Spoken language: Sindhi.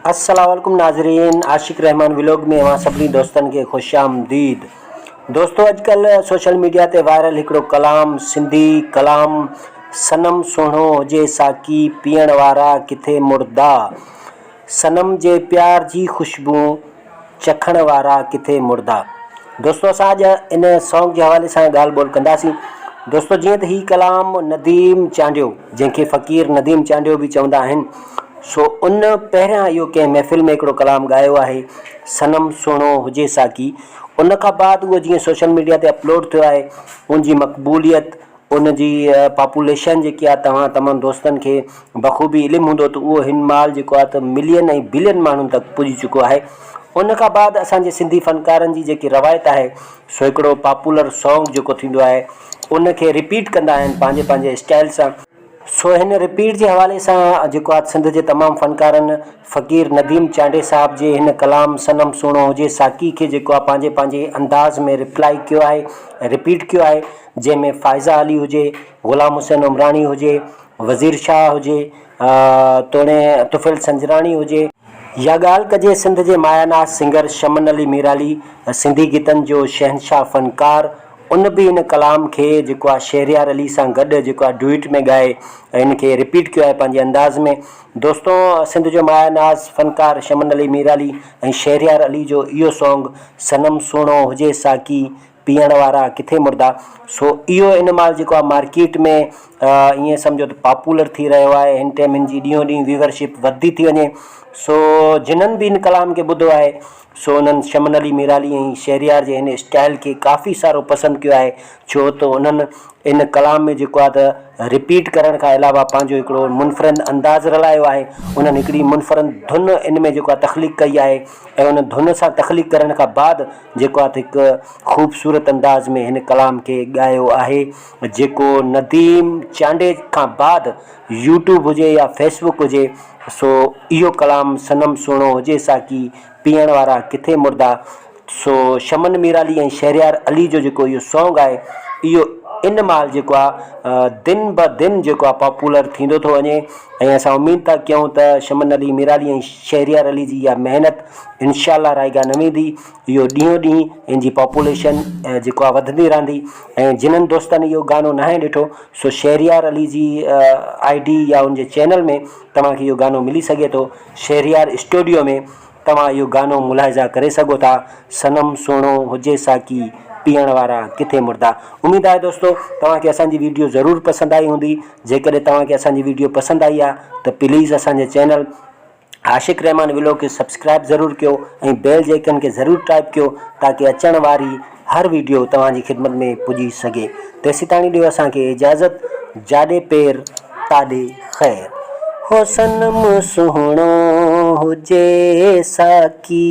السلام عليڪم ناظرين عاشق رحمان ولاگ ۾ اوهان سڀني دوستن کي خوش آمديد دوستو اڄڪلهه سوشل ميڊيا تي وائرل هڪڙو ڪلام سنڌي ڪلام صنم سهڻو هجي ساقي پيئڻ وارا ڪٿي مردا صنم جي پيار جي خوشبو چکڻ وارا ڪٿي مردا. دوستو اسان اڄ ان سانگ جي حوالي سان ڳالهه ٻولهه ڪنداسين. دوستو جيئن ته هي ڪلام نديم چانڊيو جنهن کي فقير نديم چانڊيو به چوندا آهن سو ان پهريان اهو ڪنهن محفل ۾ هڪڙو ڪلام ڳايو آهي صنم سهڻو هجي ساقي ان کان بعد اهو جيئن سوشل ميڊيا تي اپلوڊ ٿيو آهي ان جي مقبوليت ان جي پاپوليشن جيڪي آهي توهان تمام دوستن کي بخوبي علم هوندو ته اهو هن مهل جيڪو آهي ته ملين ۽ بلين ماڻهن تڪ پڄي چڪو آهي ان کان بعد اسان جي سنڌي فنڪارن جي جيڪي روايت آهي سو هڪڙو پاپولر سانگ جيڪو ٿيندو آهي ان کي رپيٽ ڪندا آهن پنهنجي پنهنجي اسٽائل سان سو هن رپيٽ جي حوالي سان جيڪو آهي سنڌ جي تمام فنڪارن فقير نديم چانڊيي صاحب جي هن ڪلام صنم سهڻو هجي ساقي کي جيڪو آهي پنهنجي پنهنجي انداز ۾ رپلائي ڪيو آهي ۽ رپيٽ ڪيو آهي جنهن ۾ فائزه علي هجي، غلام حسين عمراڻي هجي، وزير شاهه هجي توڻي طفيل سنجراڻي هجي. يا ڳالهه ڪجي سنڌ جي مايا ناز سنگر شمن علي ميرالي سنڌي گيتن جو شهنشاهه فنڪار ان به ان ڪلام کي جيڪو آهي شهريار علي سان گڏ جيڪو آهي ڊوئٽ ۾ ڳائي ان کي رپيٽ ڪيو آهي پنهنجي انداز ۾ دوستو سنڌ جو مايا ناز فنڪار شمن علي ميرالي ۽ شهريار علي جو اهو سانگ صنم سهڻو هجي ساقي پيئڻ وارا ڪٿي مردا سو اهو ان مهل جيڪو آهي مارڪيٽ ۾ ائين سمجهو ته پاپولر ٿي رهيو آهي هن ٽائيم هن جي ڏينهون ڏينهن ويورشپ وڌندي ٿي وڃي سو جنھن به هن ڪلام کي ٻڌو آهي سو انهن شمن علي ميرالي ۽ شهريار جي هن اسٽائل کي ڪافي سارو پسند ڪيو آهي ڇو ته انهن ان ڪلام ۾ جيڪو آهي ته رپيٽ ڪرڻ کان علاوه پنهنجو هڪڙو منفرد انداز رلايو آهي انهن هڪڙي منفرد ڌن ان ۾ جيڪو آهي تخليق ڪئي آهي ۽ ان ڌن سان تخليق ڪرڻ کان بعد جيڪو آهي ته هڪ خوبصورت انداز ۾ هن ڪلام کي ڳايو آهي جيڪو نديم چانڊيي کان بعد يوٽيوب هجي يا فيس بڪ هجي سو اهو ڪلام صنم سهڻو هجي ساقي پيئڻ وارا ڪٿي مردا سو شمن ميرالي ۽ شهريار علي جو جيڪو اهو سانگ آهي اهو ان مهل جيڪو آهي دن به دن جيڪو آهي پاپولر ٿيندو ٿو وڃي ۽ اسان اميد ٿا ڪيون ته شمن علي ميرالي ۽ شهريار علي جي اها محنت انشاء الله رائيگان نه ويندي اهو ڏينهون ڏينهن ان جي پاپوليشن جيڪو آهي وڌندي رهندي ۽ جنھن دوستن اهو گانو ناهي ڏٺو سو شهريار علي جي I D يا ان جي چينل ۾ توهان کي اهو گانو ملي سگهي ٿو شهريار اسٽوڊيو ۾ توهان اهو گانو ملاحظه ڪري سگهو ٿا صنم سهڻو هجي ساقي پيئڻ وارا ڪٿي مردا اميد آهي دوستو توهان کي اسان جي ويڊيو ضرور پسند آئي هوندي جيڪڏهن توهان کي اسان جي ويڊيو پسند آئي آهي ته پليز اسان جي چينل عاشق رحمان ولوگ کي سبسڪرائب ضرور ڪيو ۽ بيل جي آئيڪن کي ضرور ٽائپ ڪيو تاڪه اچڻ واري هر ويڊيو توهان جي خدمت ۾ پڄي سگهي تيسيتاڻي ڏيو اسان کي اجازت جاڏي پير تاڏي خير. هو صنم سهڻو هجي ساقي.